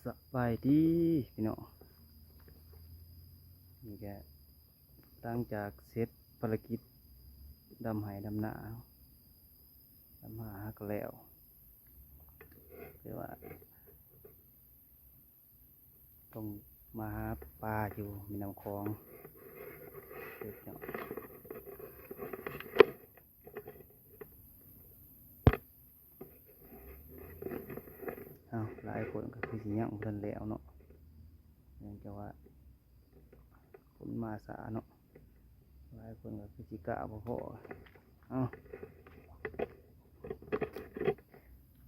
ສະບາຍດີພີ່ນ້ອງ ນີ້ກະຫຼັງຈາກເສັດພາລະກິດດຳໄຮ່ດຳນາ ດຳນາຫາກະແລ້ວ ແຕ່ວ່າ ຕ້ອງມາຫາປາຢູ່ແມ່ນ້ຳຂອງເດີພີ່ນ້ອງ. ເອົ້າ ຫຼາຍຄົນກໍຄືຊິຍັງບໍ່ທັນແລ້ວເນາະ ເນື່ອງຈາກວ່າ ຄົນມາຊ້າເນາະ ຫຼາຍຄົນກໍຄືຊິກ້າບໍ່ພໍ. ເອົາ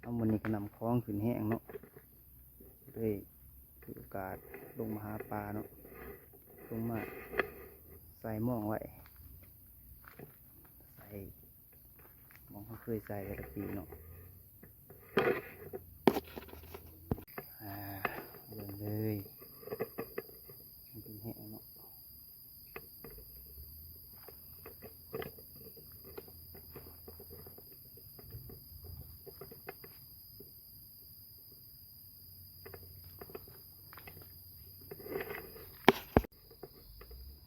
ເອົາ ມື້ນີ້ກໍນ້ຳຂອງຂຶ້ນແຮງເນາະ ເລີຍຖືໂອກາດລົງມາຫາປາເນາະ ລົງມາໃສ່ມອງໄວ້ ໃສ່ ໝ່ອງເຮົາເຄີຍໃສ່ແຕ່ລະປີເນາະ ອ່າ ເບິ່ງເລີຍ ມັນເປັນແຮງເນາະ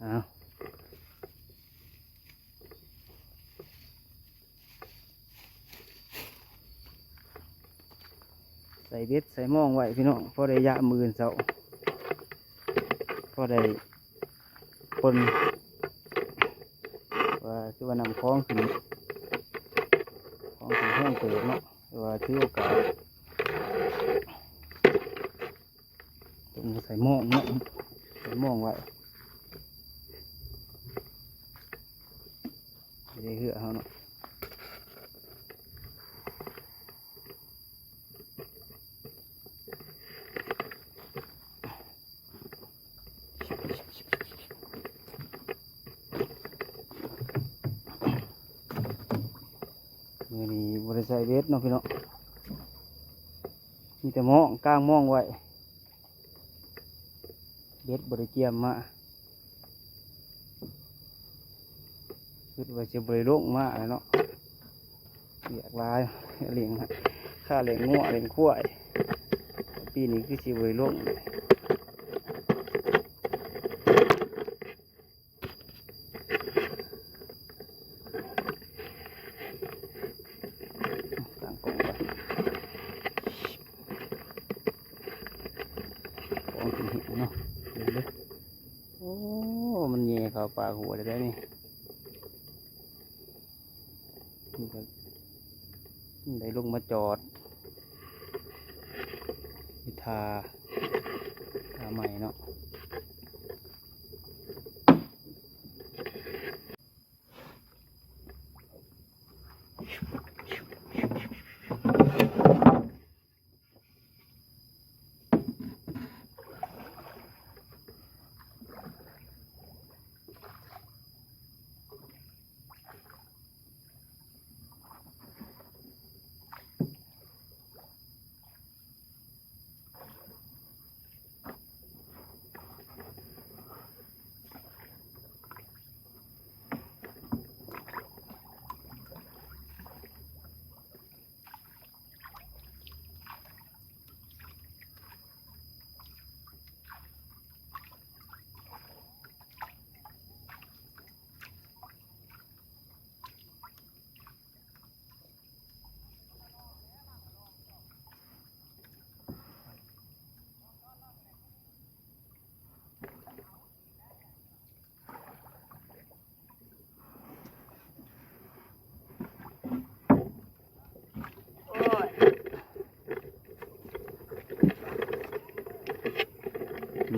ເອົາ ໃສ່ເບັດໃສ່ມອງໄວ້ພີ່ນ້ອງ ພໍໄດ້ຍາມມື້ອື່ນເຊົ້າ ພໍໄດ້ປົນ ວ່າຄືວ່ານ້ຳຂອງຂຶ້ນ ຂອງຂຶ້ນແຮງເຕີບເນາະ ແຕ່ວ່າຖືໂອກາດ ຕ້ອງໃສ່ມອງເນາະ ໃສ່ມອງໄວ້ ໃສ່ເຮືອເຮົາເນາະ. ມື້ນີ້ບໍ່ໄດ້ໃສ່ເບັດເນາະພີ່ນ້ອງ ມີແຕ່ມອງ ກາງມອງໄວ້ ເບັດບໍ່ໄດ້ກຽມມາ ຄິດວ່າຊິບໍ່ໄດ້ລົງມາແລ້ວເນາະ ວຽກຫຼາຍ ລ້ຽງ ຄ່າລ້ຽງງົວລ້ຽງຄວາຍ ປີນີ້ຄືຊິບໍ່ໄດ້ລົງ. ຕັ້ງກ້ອງກ່ອນ ຂອງຂຶ້ນເຫັນເນາະ ເບິ່ງເດີ ໂອ້ ມັນແຍ່ເຂົ້າປາກຫົວໄດ້ນີ້ ນີ້ກໍໄດ້ລົງມາຈອດຢູ່ທ່າ ທ່າໃໝ່ເນາະ.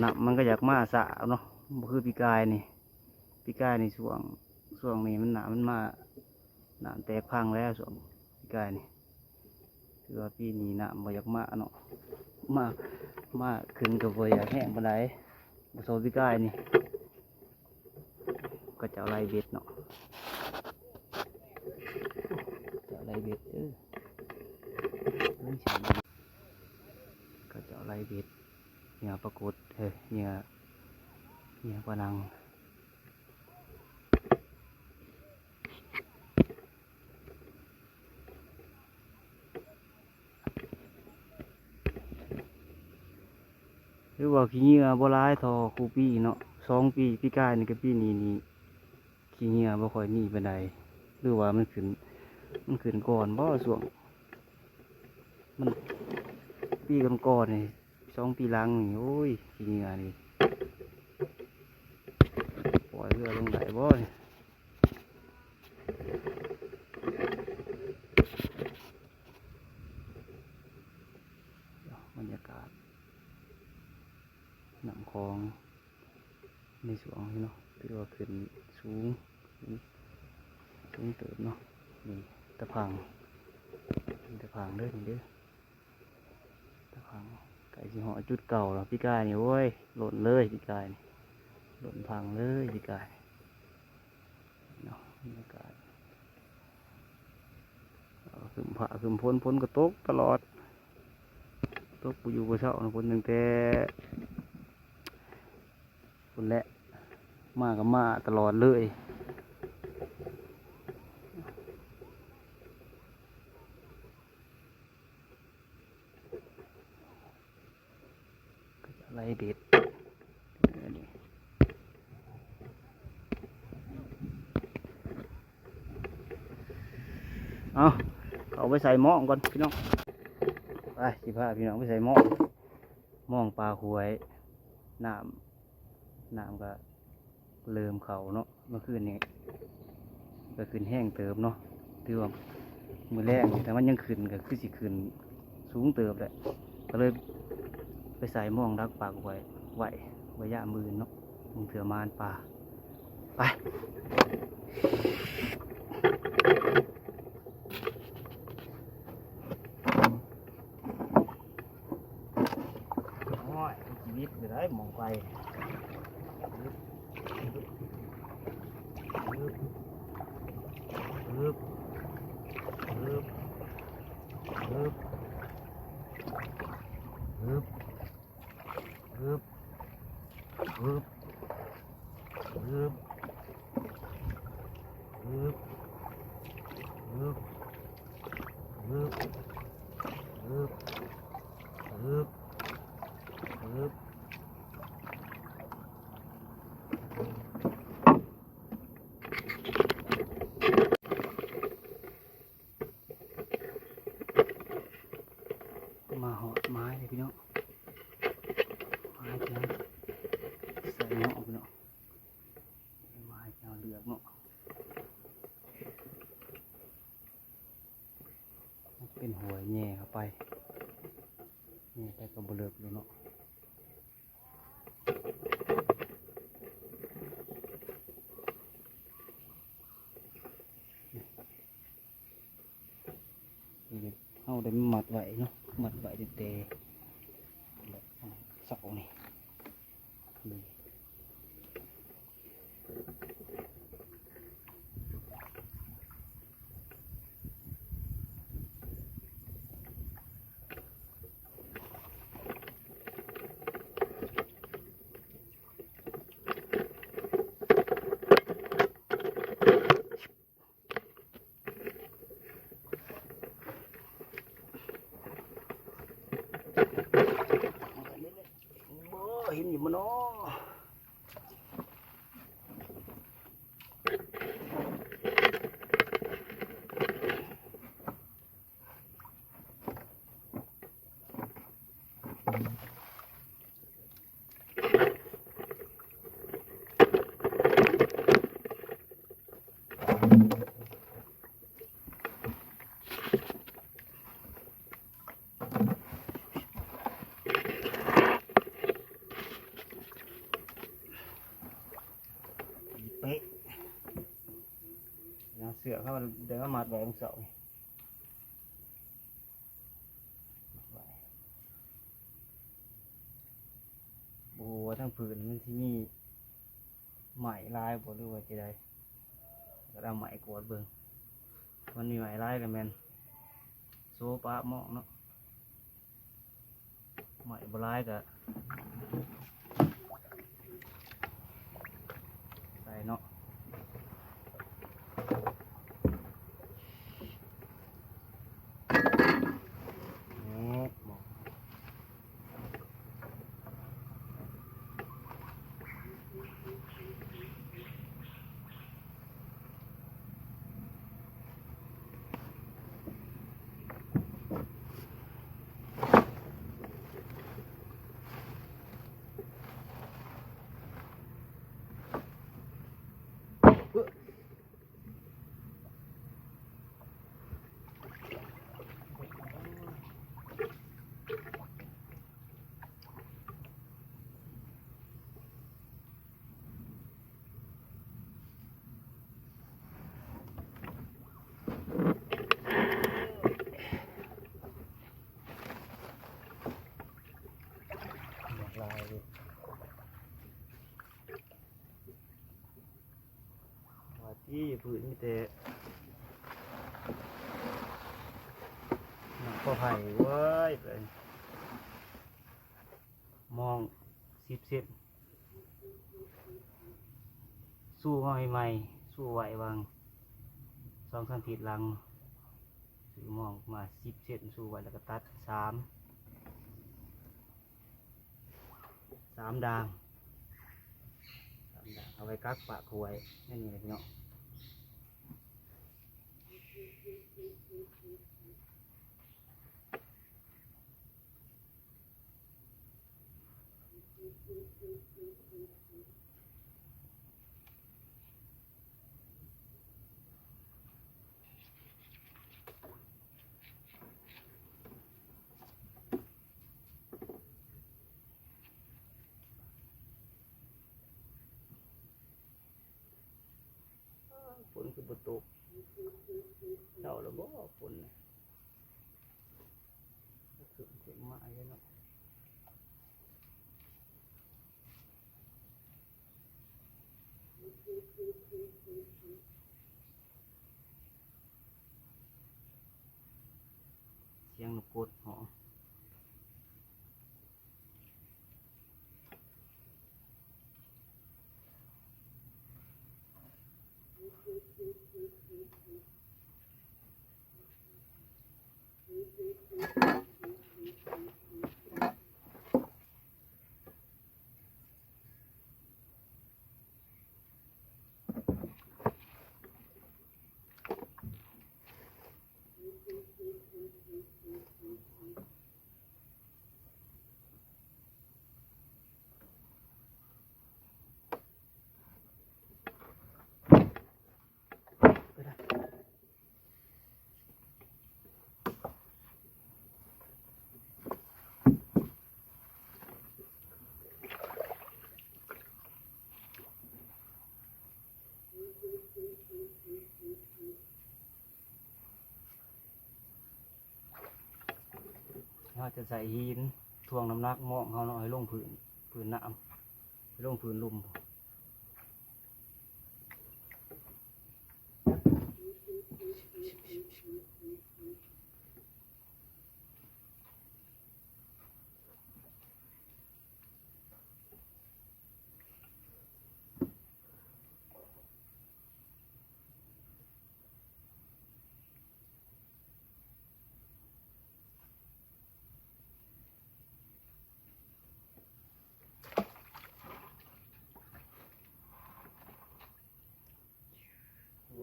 ນ້ຳມັນກໍຢາກມາຊ້າເນາະ ບໍ່ຄືປີກາຍນີ້ ປີກາຍນີ້ຊ່ວງ ຊ່ວງນີ້ມັນ ນ້ຳມັນມາ ນ້ຳແຕກພັງແລ້ວ ຊ່ວງປີກາຍນີ້ ຖືວ່າປີນີ້ນ້ຳບໍ່ຢາກມາເນາະ ມາ ມາຂຶ້ນກໍບໍ່ຢາກແຮງປານໃດ ບໍ່ເທົ່າປີກາຍນີ້. ເຂົາເຈົ້າໄລ່ເບັດເນາະ ເຂົາເຈົ້າໄລ່ເບັດເດີ ເຂົາເຈົ້າໄລ່ເບັດ ເຫຍື່ອປາກົດ ເອີ ເຫຍື່ອ ເຫຍື່ອປານັງ. ໂ ຖືວ່າຂີ້ເຫຍື້ອບໍ່ຫຼາຍເທົ່າຄູ່ປີເນາະ ສອງປີ ປີກາຍນີ້ກັບປີນີ້ນີ້ ຂີ້ເຫຍື້ອບໍ່ຄ່ອຍມີປານໃດ ຫຼືວ່າມັນຂຶ້ນ ມັນຂຶ້ນກ່ອນບໍ ຊ່ວງ ມັນ ປີກ່ອນໆນີ້ ສອງປີຫຼັງນີ້ ໂອ້ຍ ຂີ້ເຫຍື້ອນີ້ ປ່ອຍເຮືອລົງໄດ້ບໍ່ນີ້? ບັນຍາກາດນ້ຳຂອງໃນຊ່ວງນີ້ເນາະ ຖືວ່າຂຶ້ນສູງ ສູງເຕີບເນາະ. ນີ້ຕາພັງ ຕາພັງເດີ ນີ້ເດີ ຕາພັງ ໃກ້ຊິຮອດຈຸດເກົ່າແລ້ວ. ປີກາຍນີ້ ໂອ້ຍ ລົ້ນເລີຍ ປີກາຍນີ້ ລົ້ນພັງເລີຍ ປີກາຍເນາະ. ບັນຍາກາດ ຄຶ້ມຟ້າຄຶ້ມຝົນ ຝົນກໍຕົກຕະຫຼອດ ຕົກບໍ່ຢູ່ບໍ່ເຊົາເນາະ ຝົນຕັ້ງແຕ່ພຸ້ນແຫຼະ ມາກໍມາຕະຫຼອດເລີຍ. ກໍຈະໄລ່ເດັດ ເອົາ ເອົາໄປໃສ່ໝອງກ່ອນພີ່ນ້ອງ ໄປ ຊິພາພີ່ນ້ອງໄປໃສ່ໝອງ ໝອງປາກຫ້ວຍ ນ້ຳ ນ້ຳກໍເລີ່ມເຂົ້າເນາະ. ເມື່ອຄືນນີ້ກໍຂຶ້ນແຮງເຕີບເນາະ ຖືວ່າມື້ແລງນີ້ຖ້າມັນຍັງຂຶ້ນກໍຄືຊິຂຶ້ນສູງເຕີບແຫຼະ ກໍເລີຍໄປໃສ່ໝອງດັກປາກໄວ້ ໄວ້ ໄວ້ຍາມມື້ອື່ນເນາະ ບາງເທື່ອມານປາ ໄປ ໂອ້ຍ ຊີວິດຢູ່ໃດໝອງໄຟ ມາຮອດໄມ້ເລີຍພີ່ນ້ອງ ໄມ້ທີ່ເຮົາໃສ່ເນາະພີ່ນ້ອງ ໄມ້ທີ່ເຮົາເລືອກເນາະ ມັນເປັນຫ້ວຍແຍ່ເຂົ້າໄປ ແຍ່ໄປກໍບໍ່ເລິກຢູ່ເນາະ. ເຮົາໄດ້ມັດໄວ້ເນາະ ມັດໄວ້ຕັ້ງແຕ່ເສົານີ້. ບໍ່ ເຫັນຢູ່ບໍ່ນໍ? ເປະ ເອົາເຊືອກເຮົາໄດ້ມາມັດໄວ້ມື້ເຊົ້ານີ້ ບໍ່ຮູ້ວ່າທາງພື້ນມັນຊິມີໄມ້ຫຼາຍບໍ່ ຫຼືວ່າຈັ່ງໃດ ກໍເອົາໄມ້ກວດເບິ່ງ ມັນມີໄມ້ຫຼາຍກໍແມ່ນໂຊປະໝອງເນາະ. ໄມ້ບໍ່ຫຼາຍກໍໃສ່ເນາະ ແນ່ ໝອງ ທີ່ພື້ນມີແຕ່ໜອງກໍໄຜ່ເວີ້ຍ ໄປມອງສິບເຊັນ ຊູມາໃໝ່ໆ ຊູໄວ້ຫວ່າງສອງສາມທິດຫຼັງ ຊື້ມອງມາສິບເຊັນ ຊູໄວ້ ແລ້ວກໍຕັດສາມ ສາມດ້າງ ສາມດ້າງ ເອົາໄວ້ກັກປາກກວຍ ແນວນີ້ແຫຼະພີ່ນ້ອງ. ຝົນຄືບໍ່ຕົກ ເຊົາແລ້ວບໍ່ຝົນນະ? ຄືເປັນມາຢູ່ເນາະ. ສຽງນົກກົດຮ້ອງ. ເຮົາຈະໃສ່ຫີນຖ່ວງນ້ຳໜັກມອງເຮົາເນາະ ໃຫ້ລົງພື້ນ ພື້ນນ້ຳ ໃຫ້ລົງພື້ນລຸ່ມ.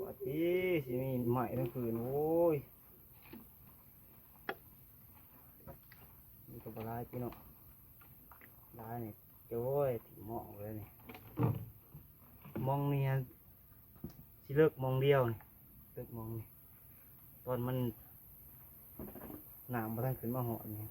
ວ່າຕິ ຊິມີໄມ້ທັງຄືນ ໂອ້ຍ ມັນກໍບໍ່ຫຼາຍຕິເນາະ ຫຼາຍນີ້ ໂອ້ຍ ຖິ້ມໝ້ອງເລີຍນີ້ ໝ່ອງນີ້ ຊິເລິກໝ່ອງດຽວນີ້ ເລິກໝ່ອງນີ້ ຕອນມັນ ນ້ຳບໍ່ທັນຂຶ້ນມາຮອດນີ້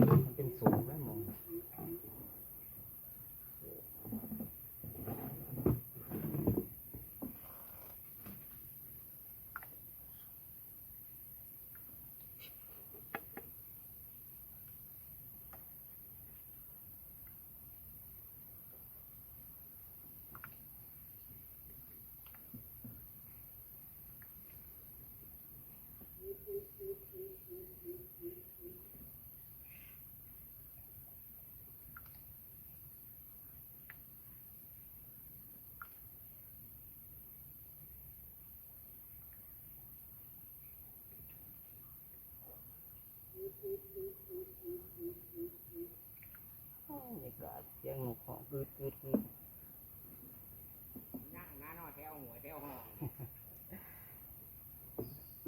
ມັນເປັນໂສງແລ້ວໝ່ອງ. ບັນຍາກາດສຽງນົກຮ້ອງ ກຶດໆ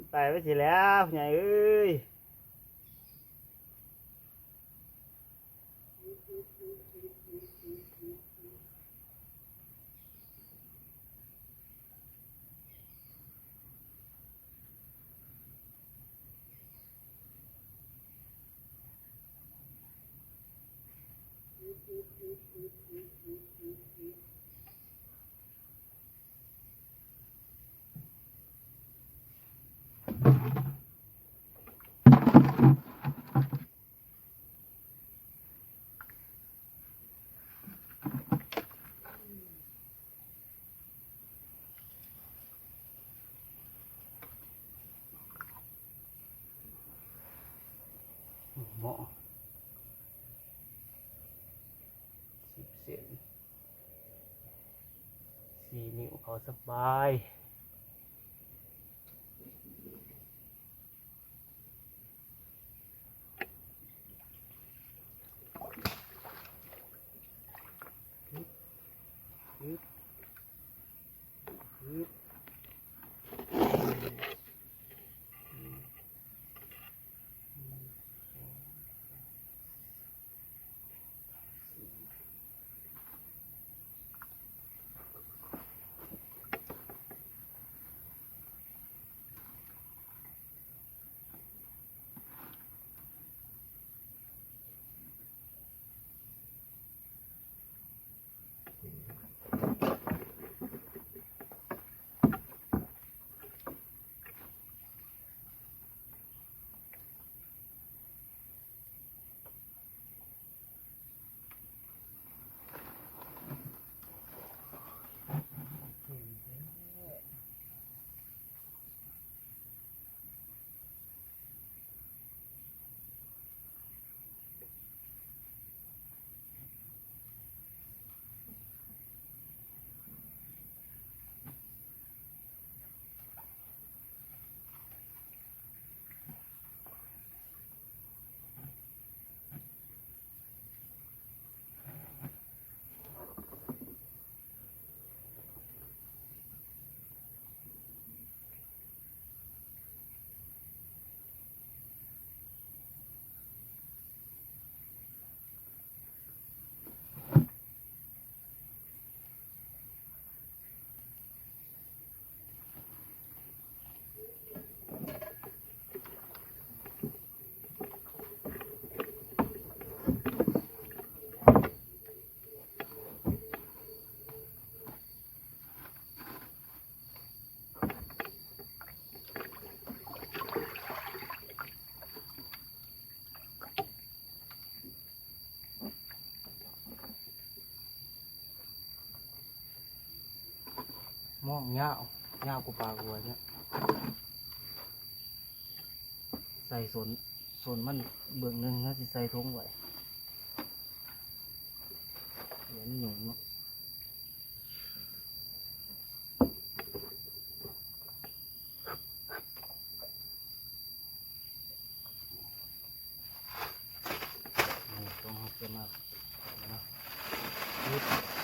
ໆ ໄປໄປຊິແລ້ວ ໃຫຍ່ເອີຍ. ໂ ເໝາະ ສິບເຊັນ ສີ່ນິ້ວ ເຂົ້າສະບາຍ. ມອງຍາວ ຍາວກວ່າປາກກວ່າເນຍ ໃສ່ສົ້ນ ສົ້ນມັນເບື້ອງໜຶ່ງ ເຮົາຊິໃສ່ຖົງໄວ້ ດຽວມັນຫຍຸ້ງເນາະ. ນີ້ ຕ້ອງເອົາເກັບມາ ເນາະ. ເ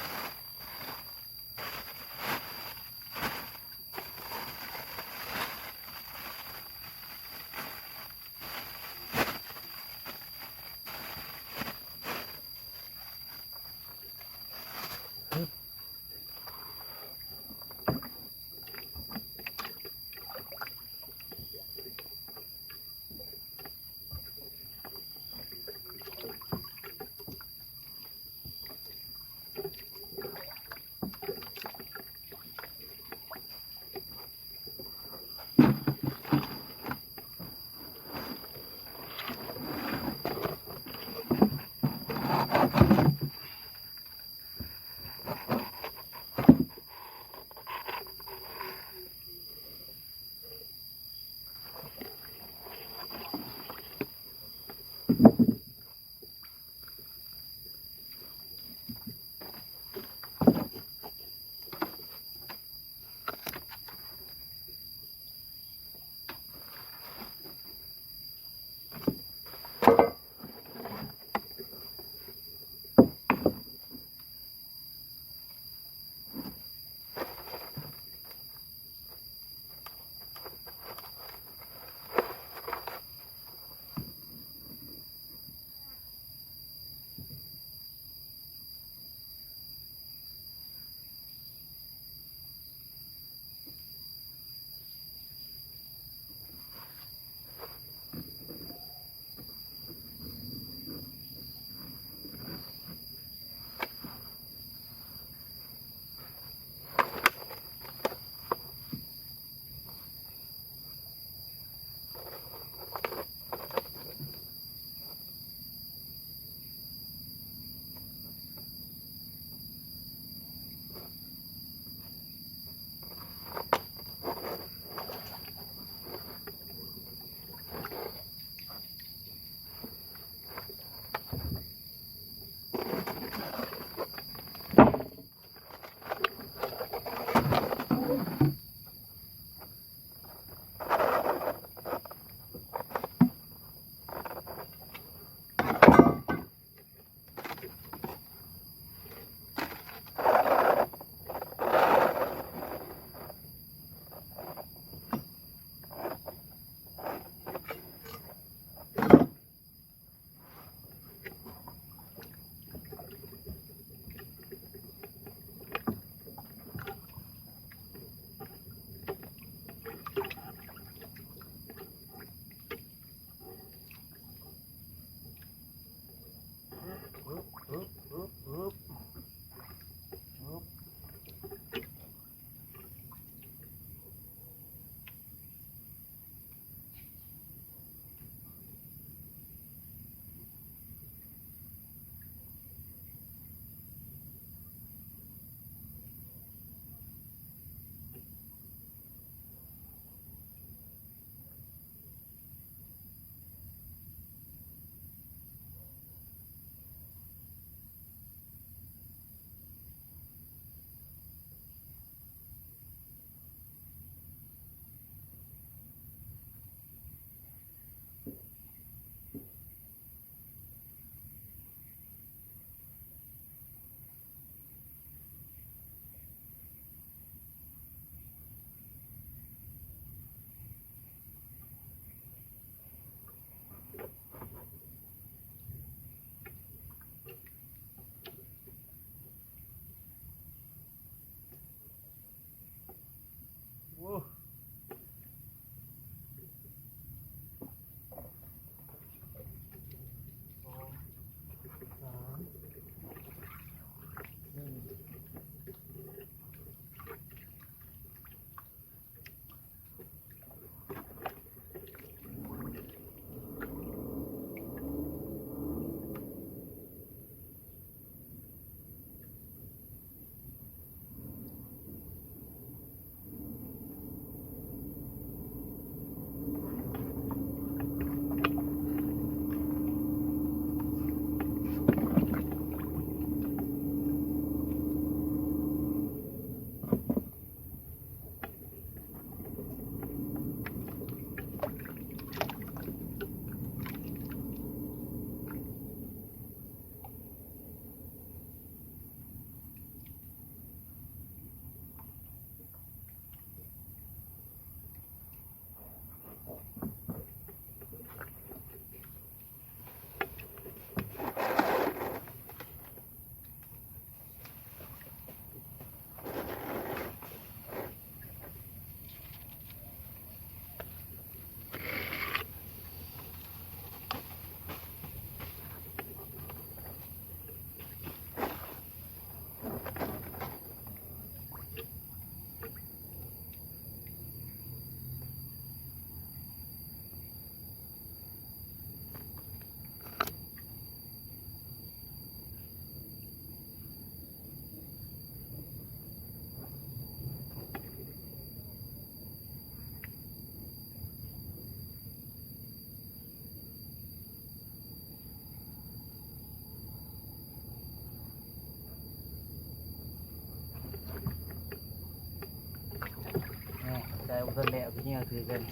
ເພິ່ນແລ້ວຄືເຫຍື່ອຖືກັນ.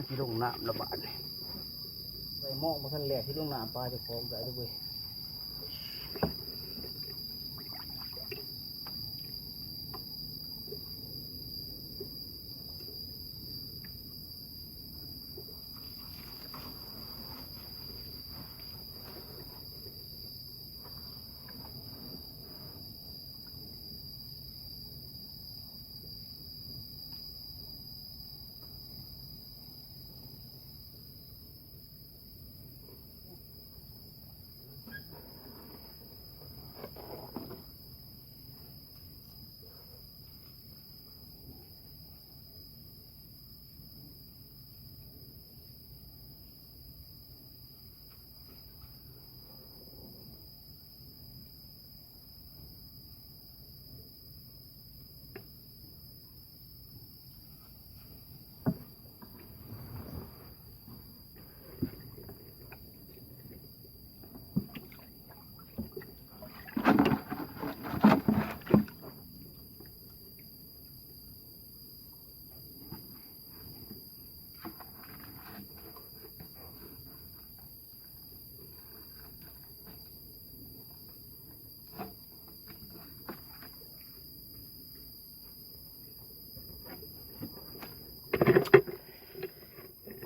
ຊິລົງນ້ຳລະບາດນີ້ ໄປມອງບໍ່ທັນແລ້ວ ຊິລົງນ້ຳປາເຈົ້າຂອງໄດ້ເດີ້ເວີຍ.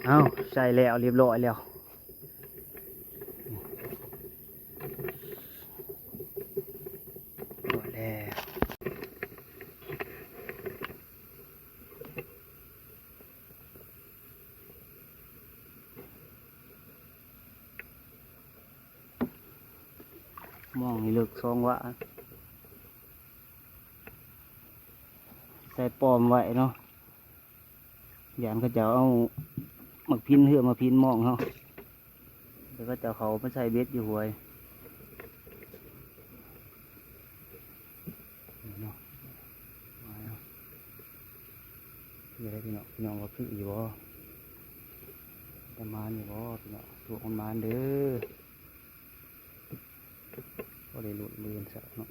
ເອົ້າ ໃສ່ແລ້ວ ຮຽບຮ້ອຍແລ້ວ ຮຽບຮ້ອຍແລ້ວ. ໝ່ອງນີ້ເລິກສອງວາ ໃສ່ປ້ອມໄວ້ເນາະ ຢ້ານເຂົາເຈົ້າເອົາໝາກພິນ ເຮືອໝາກພິນມອງເຮົາ ແລ້ວເຂົາເຈົ້າເຂົ້າມາໃສ່ເບັດຢູ່ຫ້ວຍ. ນີ້ເນາະ ມາແລ້ວ ຄືໄດ້ພີ່ນ້ອງ ພີ່ນ້ອງວ່າຄືຢູ່ບໍ່ ປະມານນີ້ບໍ່ພີ່ນ້ອງ ໂຊກມັນໝານເດີ້ ບໍ່ໄດ້ລຸ້ນມື້ອື່ນຊະເນາະ.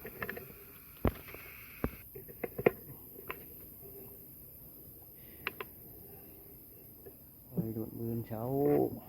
ເຊົ້າ.